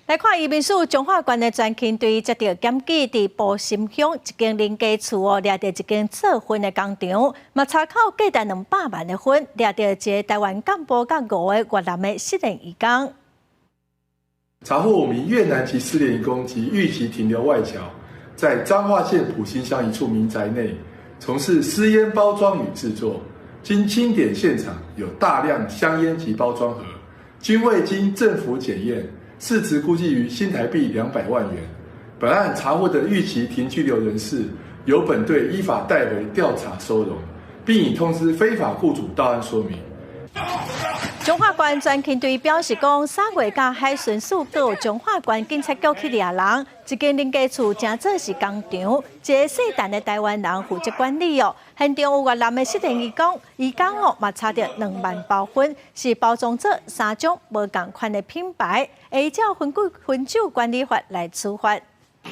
來看移民署彰化縣的專勤隊接著檢舉，佇埔心鄉一間人家厝哦，掠著一間做薰的工廠，嘛查扣價值200萬的薰，掠著一个台灣幹部佮五个越南的失聯移工。查獲五名越南籍失聯移工及逾期停留外僑，在彰化縣埔心鄉一處民宅內從事私菸包裝與製作。經清點現場，有大量香菸及包裝盒，均未經政府檢驗。市值估計於新台幣200萬元。本案查獲的逾期停居留人士，由本隊依法帶回調查收容，並已通知非法雇主到案說明。彰化縣專勤隊表示講，3月佮海巡署閣有彰化縣警察局去掠人，一間人家厝成做是工廠，一个姓陳的台灣人負責管理哦。現場有越南的失聯移工，移工哦嘛查著2萬包薰，是包裝做三種無仝款的品牌，會依照薰酒管理法來處罰。